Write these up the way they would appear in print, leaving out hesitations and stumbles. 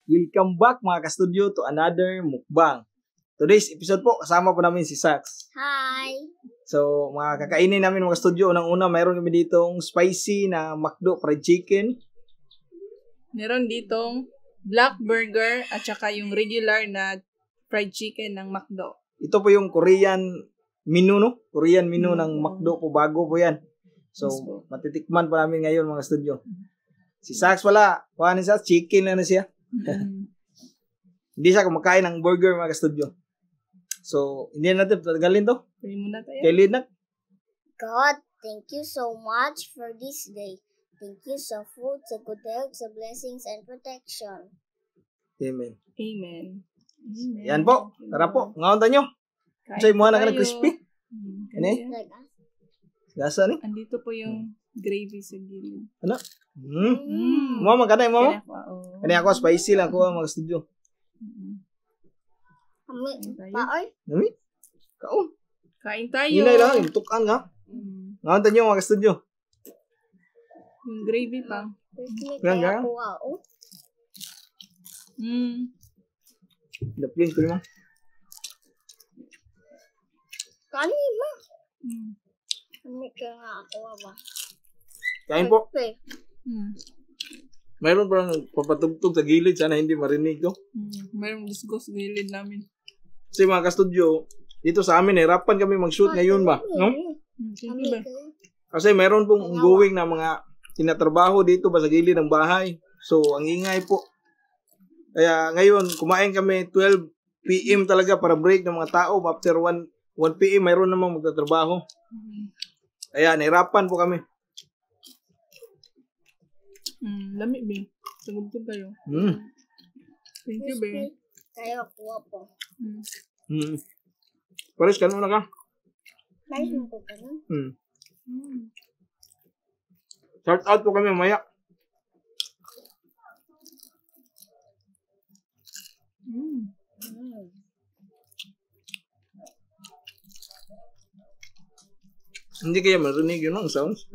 Welcome back mga ka-studio to another mukbang. Today's episode po, kasama po namin si Sax. Hi! So, mga kakainin namin mga ka-studio. Unang-una, mayroon kami ditong spicy na McDo fried chicken. Meron ditong black burger at saka yung regular na fried chicken ng McDo. Ito po yung Korean menu, no? Korean menu ng McDo po. Bago po yan. So, matitikman po namin ngayon mga studio. Si Sax wala. Kuha ni Sax, chicken na siya. Hindi siya kumakain ng burger mga ka-studio. So, hindi natin tagalin to. Pwede muna tayo. Kay Linak. God, thank you so much for this day. Thank you sa food, sa good health, sa blessings and protection. Amen. Amen. Yan po. Tara po. Ngaon nyo. Sa'yo mo na ka ng crispy. Ano eh? Like, Gasa ni? Andito po yung gravy sa gilid. Ano? Mama, kanay mo? Oo. Kanay ako, spicy lang ko mga studio. kami, paoy? Nami? Kaon. Kain tayo. Hinay lang, yung tukan nga. Ngaon nyo mga studio. Yung gravy pa. Yan, Kaya yan. ko, oh. Daplin ko naman. Kani ma. Kami ka nga ako, ba? Kain po. Okay. Mayroon parang papatugtog sa gilid. Sana hindi marinig ko. Mayroong disgust gilid namin. Kasi mga ka-studio, dito sa amin, hirapan kami mag-shoot ngayon ba? No? Siyempre ba? Kasi mayroon pong ongoing na mga tinatrabaho dito ba sa gilid ng bahay. So, ang ingay po. Kaya ngayon, kumain kami 12 p.m. talaga para break ng mga tao. After 1 p.m. mayroon namang magtatrabaho. Kaya nahirapan po kami. Lami, be. Sagod tayo. Thank you, be. Kaya ko po. Paris, kano na ka? Nice mo ko ka na. Shout out po kami mamaya. Hindi kaya marinig yun ang sounds.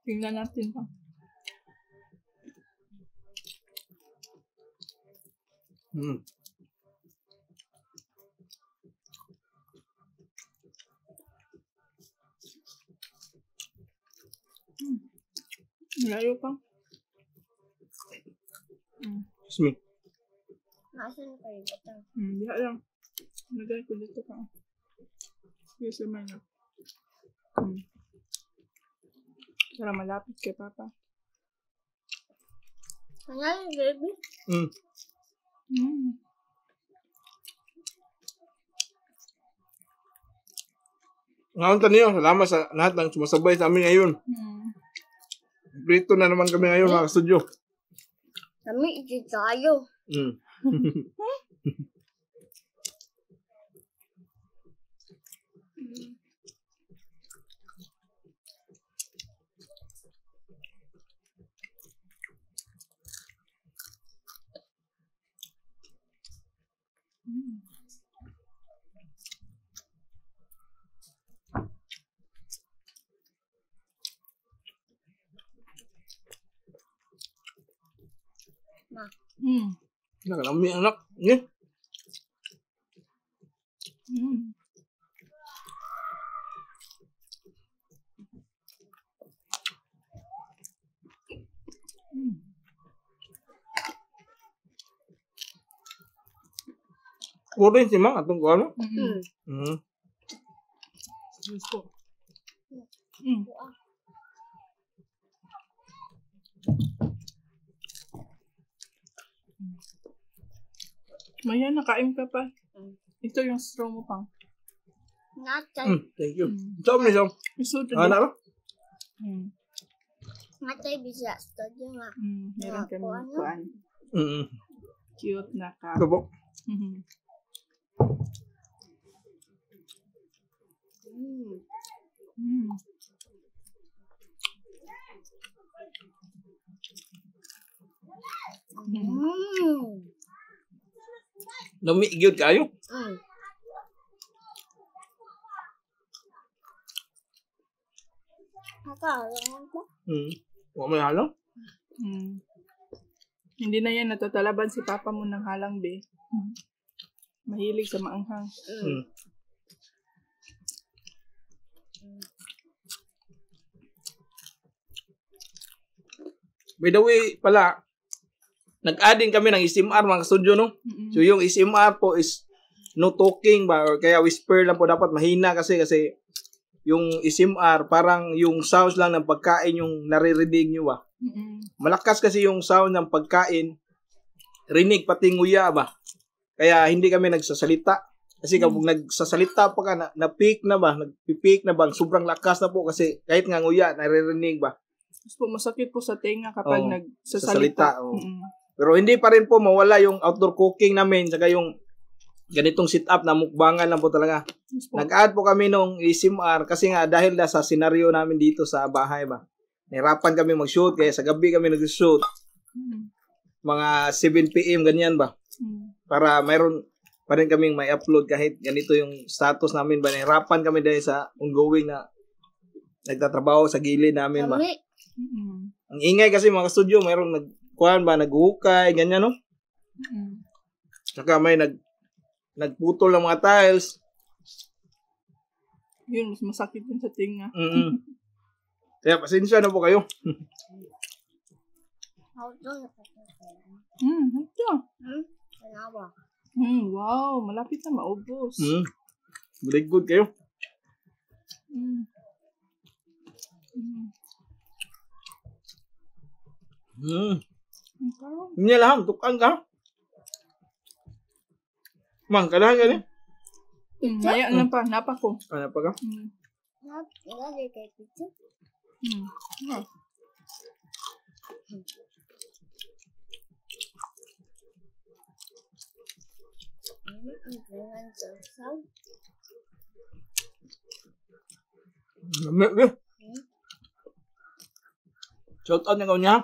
Tingnan natin pa. Malayo pa. Excuse me. Nasaan kayo ba? Diha lang. Lagay ko dito pa. Yes, naman na. Para malapit kay Papa. Ano yung baby? Ngayon niyo, salamat sa lahat ng sumasabay sa amin ngayon. Prito na naman kami ngayon mga studio. Kami, iti tayo. Ma. Nakalami anak. Yeah. Kurin si Mang atong kuano? Gusto. Maya, nakain ka pa. Ito yung straw mo pang. Natay. Thank you. Saan ni Sam? Gusto ito. Anak ba? Natay bisa studio nga. Meron kami Ano? kuan. Cute na ka. Ito po. Lami gyud kayo. Nakakalangan ko. Wa may halang. Mm. Hindi na yan natatalaban si papa mo ng halang, be. Mahilig sa maanghang. Mm. By the way, pala, nag-add din kami ng SMR mga studio, no? Mm-mm. So yung SMR po is no talking ba or kaya whisper lang po, dapat mahina kasi yung SMR parang yung sounds lang ng pagkain yung naririnig nyo ba. Mm-mm. Malakas kasi yung sound ng pagkain, rinig pati nguya ba. Kaya hindi kami nagsasalita. Kasi kapag nagsasalita pa ka, na-peak na ba, nag-peak na ba, sobrang lakas na po kasi kahit nga nguya, naririnig ba. Mas po, masakit po sa tenga kapag Oo, nagsasalita. oo. Mm-mm. Pero hindi pa rin po mawala yung outdoor cooking namin saka yung ganitong setup na mukbangan lang po talaga. Yes po. Nag-add po kami nung SMR kasi nga dahil na sa senaryo namin dito sa bahay ba. Nahirapan kami mag-shoot kaya sa gabi kami nag-shoot. Mm. Mga 7 PM ganyan ba. Mm. Para mayroon pa rin kaming may upload kahit ganito yung status namin ba. Nahirapan kami dahil sa ongoing na nagtatrabaho sa gilid namin ba. Kami. Mm-mm. Ang ingay kasi mga studio, mayroong nagkuhan ba, naghuhukay, ganyan no. Mm-mm. Saka may nagputol ng mga tiles. Yun, mas masakit yun sa tenga. Mm. Kaya pasensya na po kayo. Outdoor. Ito. Kanawa. Wow, malapit na maubos. Very good kayo. Mm. Mm. Parang, Hindi lang, tukang ka. Mang, kalahan ka rin. Maya lang pa, napa ko. Ano pa ka? Ilagay kay pizza. Yeah. Jangan sesal. Lamig eh. Shout out na ka niya.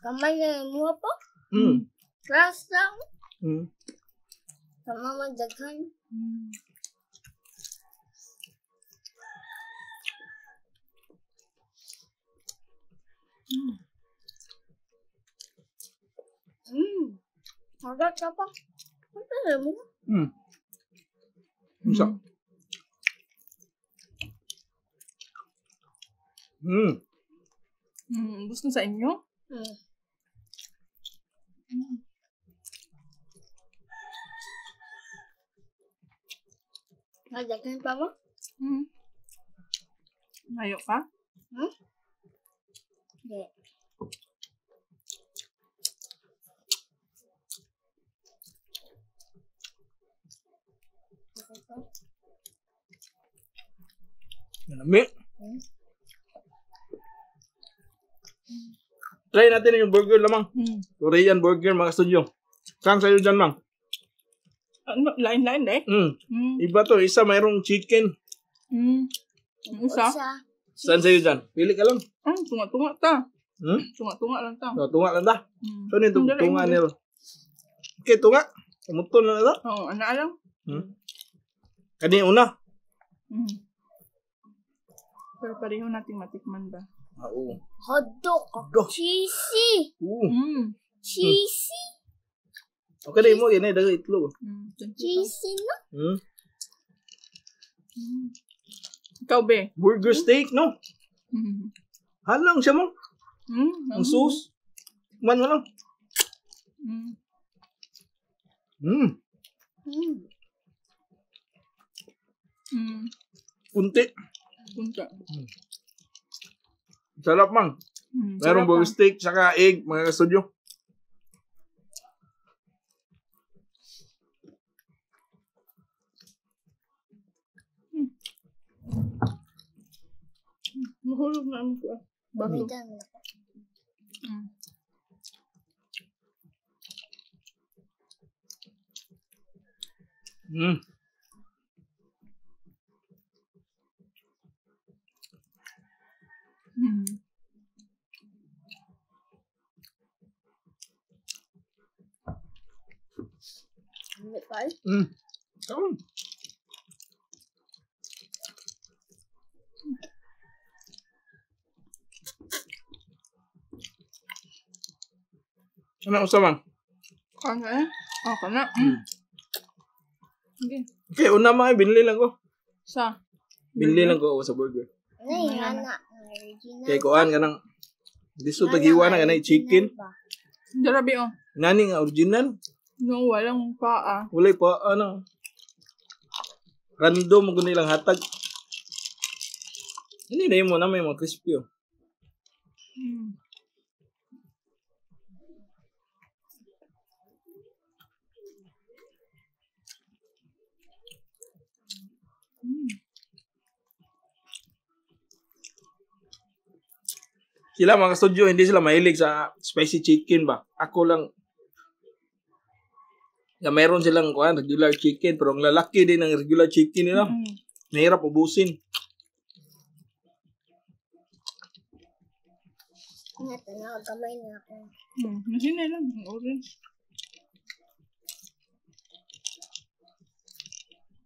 Kamay na mo po? Class lang. Sama madaghan. Agak apa? Apa na mo? Isa. Gusto sa inyo? Madaghan pa mo? Ayaw ka? Hindi. Lamig. Try natin yung burger lamang. Korean burger mga studio. Saan sa'yo dyan, mang? Ano, lain-lain eh? Iba to, isa mayroong chicken. Isa? Saan sa'yo dyan? Pili ka lang. Tunga-tunga ta. Tunga-tunga lang ta. So, tunga lang ta. So, nito, Hindi, tunga hindi. nila. Okay, tunga. Tumuton na na ta. Oo, ano alam? Kani una. Pero pareho nating matikman ba? Oo. Hotdog. Hotdog. Cheesy. Cheesy. Okay, di mo, yan eh, dagang itlog. Cheesy na. Ikaw, be? Burger steak, no? Halang siya mo. Ang sauce. Man mo lang. Kunti. Punta. Sarap, mang. Mayroong burger steak, saka egg, mga kastudyo. Mahulog na ang baso. Bitan na. Sarap. Ano usaman? Kaya eh? Oh, kana. Okay. Okay, una mga binili lang ko. Sa? Binili lang ko sa burger. Ano yung anak? Original. Kay kuan kanang diso tagiwa na kanay chicken. Grabe oh. Nani nga original. No, walang paa. Walay pa ano. Random ko nilang hatag. Hindi na mo na may mga crispy oh. Hmm. Sila mga studio, hindi sila mahilig sa spicy chicken ba? Ako lang. Na meron silang kuan regular chicken, pero ang lalaki din ng regular chicken nila. Nahirap ubusin. Nga, tanaw, kamay na ako. Masinay lang. Ang orange.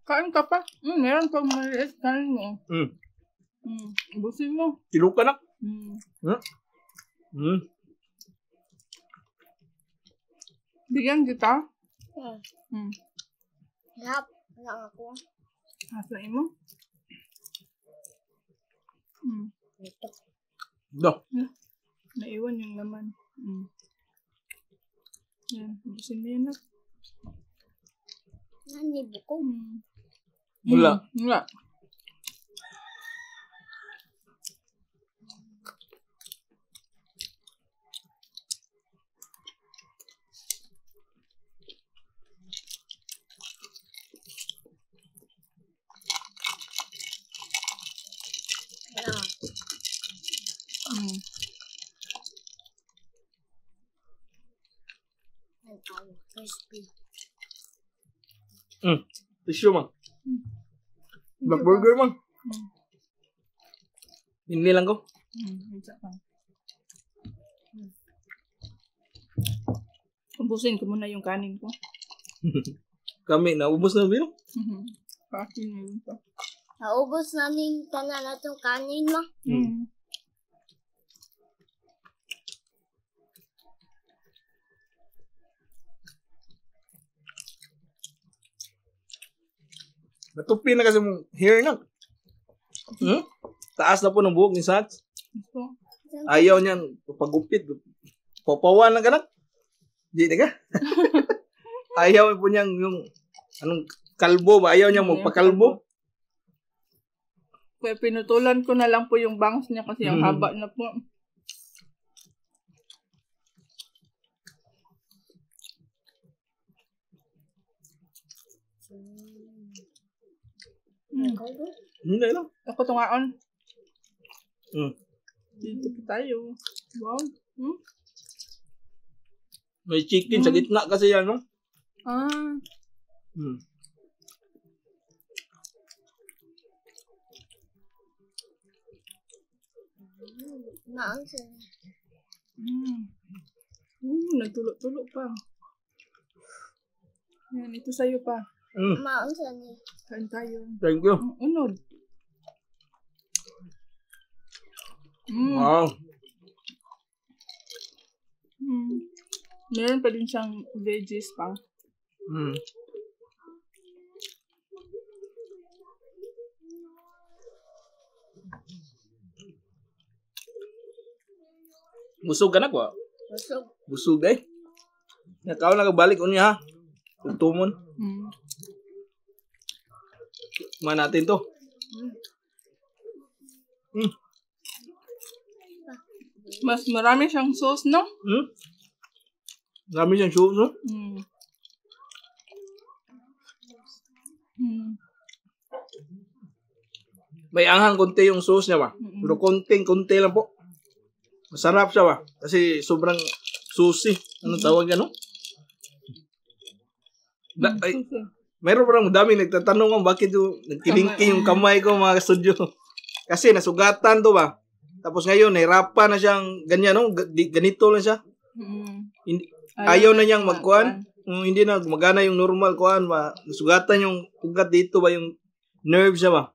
Kain ka pa. Meron pang maliit. Kain mo. Ubusin mo. Tilo ka na. Bigyan kita. Hap lang ako. Hasain mo. Ito. No. Naiwan yung laman. Yan. Ubusin mo yan na. Nanibo ko. Wala. Wala. Crispy. Tissue man. Black burger man. Binili lang ko. Ubusin ko muna yung kanin ko. Kami, naubos na bino. Kakin na yun pa. Naubos namin tanan na itong kanin mo. Natupi na kasi mong hair na. Taas na po ng buhok ni Sax. Ayaw niyang pagupit. Papawan na ka na. Di na ka. Ayaw po niyang yung anong kalbo ba? Ayaw niyang magpakalbo. Kaya pinutulan ko na lang po yung bangs niya kasi ang haba na po. Hindi lang. Ako tungaon. Dito po tayo. Wow. May chicken sa gitna kasi yan, no? Maangsa. Nagtulo-tulo pa. Yan, ito sa'yo pa. Maangsa ni. Kain tayo. Thank you. Unod. Wow. Meron pa din siyang veggies pa. Busog ka na ko. Busog. Busog eh. Nakaw na kabalik unya ha. Tumon. Man natin to. Mas marami siyang sauce, no? Dami siyang show, no? May anghang konti yung sauce niya ba? Pero konti lang po. Masarap siya ba? Kasi sobrang susi. Anong tawag yan, no? Mayroon parang dami nagtatanong kung bakit yung nagkilingking yung kamay ko mga studio. Kasi nasugatan to ba? Tapos ngayon, nahirapan na siyang ganyan, no? Ganito lang siya. Ayaw na niyang magkuhan. Hindi na magana yung normal kuhan ba. Nasugatan yung ugat dito ba yung nerve siya ba.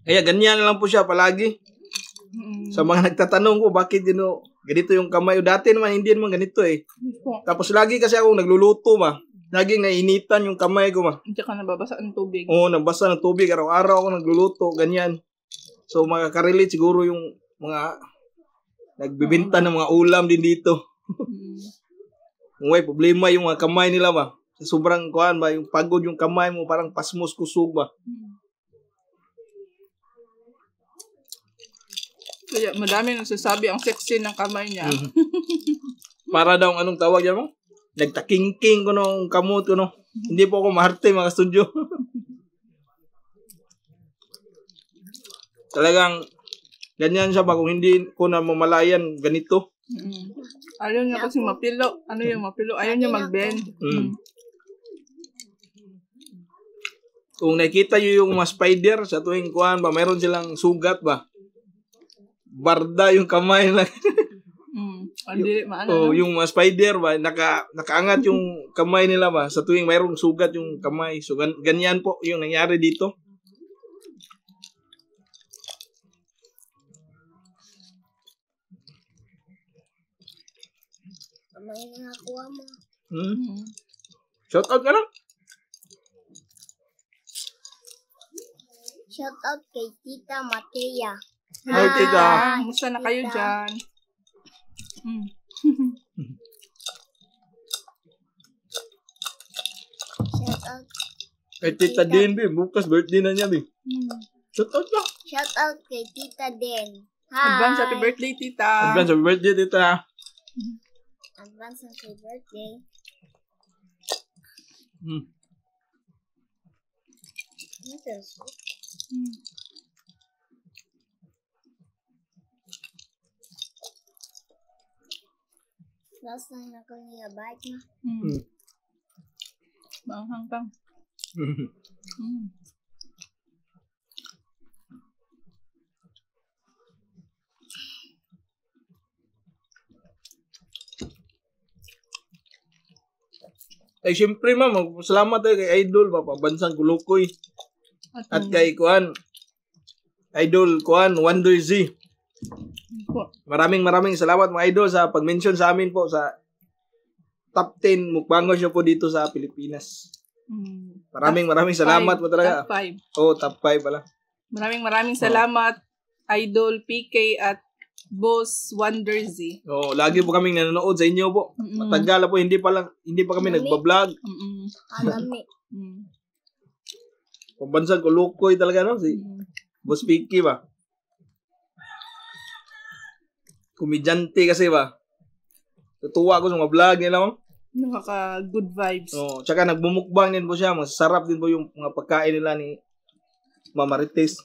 Kaya ganyan lang po siya palagi. Sa mga nagtatanong ko, bakit ganito yung kamay? Dati naman, hindi naman ganito eh. Tapos lagi kasi ako nagluluto ma. Laging nainitan yung kamay ko ma. Hindi ka nababasa ng tubig. Oo, nabasa ng tubig. Araw-araw ako nagluluto, ganyan. So, makaka-relate siguro yung mga nagbibinta ng mga ulam din dito. Kung may problema yung mga kamay nila ba? Sobrang kuhan ba? Yung pagod yung kamay mo, parang pasmos kusog ba? Kaya madami nagsasabi ang sexy ng kamay niya. Para daw anong tawag yan mo? Nagtakingking ko nung kamot ko no. Hindi po ako maharte mga studio. Talagang ganyan siya ba kung hindi ko na mamalayan ganito. Ayaw niya kasi mapilo. Ano yung mapilo? Ayaw niya mag-bend. Kung nakita nyo yung mga spider sa tuwing kuhan ba, mayroon silang sugat ba? Barda yung kamay na. Yung mga spider ba, nakaangat yung kamay nila ba sa tuwing mayroong sugat yung kamay. So ganyan po yung nangyari dito. Kamay na nakuha mo. Shout out ka lang. Shout out kay Tita Matea. Hi, Tita. Musta na kayo dyan? Shout out. Kay Tita din, bukas birthday na niya, Shout out ka. Shout out kay Tita Den. Hi. Advance happy birthday, tita. Advance happy birthday, Tita. Advance happy birthday. Last time ako niya bike na. Manghang kang. Ay, syempre ma'am, salamat tayo kay Idol, papabansang Kulukoy. At kay Kuan, Idol Kuan, Wonder Z. Maraming salamat mga idol sa pag-mention sa amin po sa top 10 mukbangers nyo po dito sa Pilipinas. Maraming salamat po talaga. Top 5. Oh, top 5 pala. Maraming salamat, Idol PK at Boss Wonder Z. Oh, lagi po kaming nanonood sa inyo po. Matagal na po, hindi pa kami nagba-vlog. Alami. Pambansang Kulukoy talaga, no? Si Boss PK ba? Komedyante kasi ba? Tutuwa ako sa mga vlog nila, ma'am. Nakaka-good vibes. Oh, tsaka nagbumukbang din po siya. Masarap din po yung mga pagkain nila ni Mama Marites.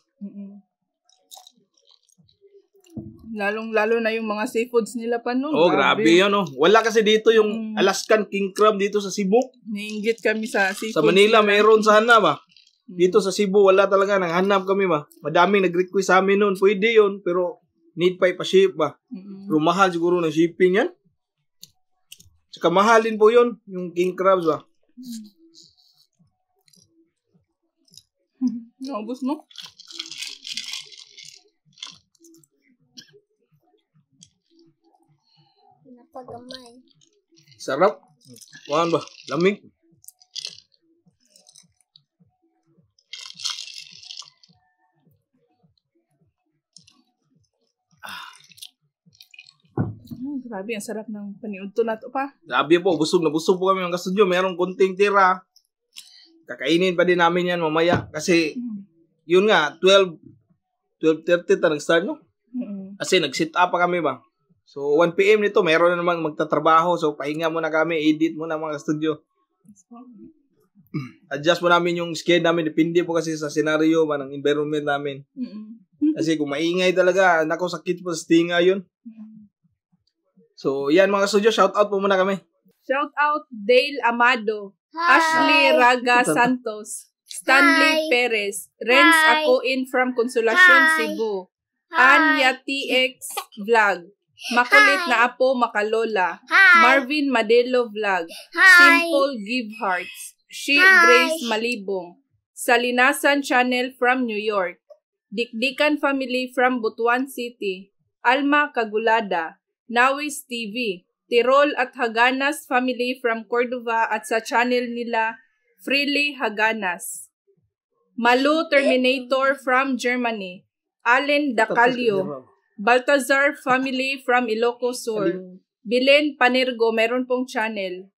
Lalong-lalo na yung mga seafoods nila pa noon. Oh, grabe yun, oh. Wala kasi dito yung Alaskan King Crab dito sa Cebu. Nainggit kami sa seafoods. Sa Manila, mayroon sana ba? Dito sa Cebu, wala talaga. Nanghanap kami ba? Madaming nag-request sa amin noon. Pwede yun, pero need pa ipa-ship ba? Pero mahal siguro ng shipping yan. Tsaka mahal din po yun, yung king crabs ba? Naubos mo? Napagamay. Sarap. Kuhaan ba? Lamig. Grabe, ang sarap ng paniudto na to pa. Grabe po, busog na busog po kami ng kastudyo. Mayroong konting tira. Kakainin pa din namin yan mamaya. Kasi, yun nga, 12:30 ta nag-start, no? Kasi nag-sit up pa kami ba? So, 1 PM nito, mayroon na namang magtatrabaho. So, pahinga muna kami, edit muna mga kastudyo. Adjust mo namin yung schedule namin. Depende po kasi sa scenario ba, ng environment namin. Kasi kung maingay talaga, nako sakit po sa tinga yun. So, yan mga studio, shout out po muna kami. Shout out Dale Amado, Hi. Ashley Raga Santos, Stanley Hi. Perez, Renz Hi. Acoin from Consolacion, Hi. Cebu, Hi. Anya TX Vlog, Makulit na Apo Makalola, Hi. Marvin Madelo Vlog, Hi. Simple Give Hearts, She Hi. Grace Malibong, Salinasan Channel from New York, Dikdikan family from Butuan City, Alma Kagulada, Nawis TV, Tirol at Haganas family from Cordova at sa channel nila Freely Haganas. Malu Terminator from Germany, Allen Dacalio, Baltazar family from Ilocos Sur, Bilen Panirgo, meron pong channel,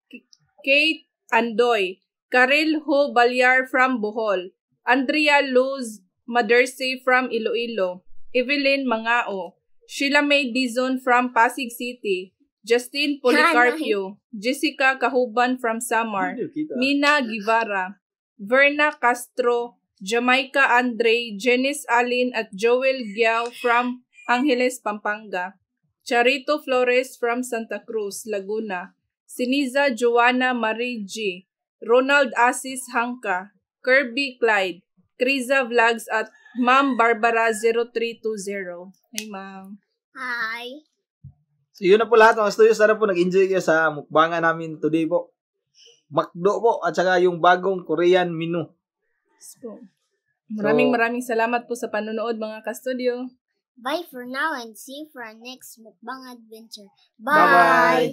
Kate Andoy, Karel Ho Balyar from Bohol, Andrea Luz Maderse from Iloilo, Evelyn Mangao, Sheila May Dizon from Pasig City, Justin Policarpio, Jessica Kahuban from Samar, Mina Guevara, Verna Castro, Jamaica Andre, Janice Alin at Joel Giao from Angeles, Pampanga, Charito Flores from Santa Cruz, Laguna, Siniza Joanna Marie G, Ronald Asis Hangka, Kirby Clyde, Kriza Vlogs at Ma'am Barbara 0320. Hey, Ma'am. Hi. So yun na po lahat mga studio. Sana po nag-enjoy kayo sa mukbangan namin today po. McDo po at saka yung bagong Korean menu. So, maraming salamat po sa panonood mga ka-studio. Bye for now and see you for our next mukbang adventure. Bye-bye.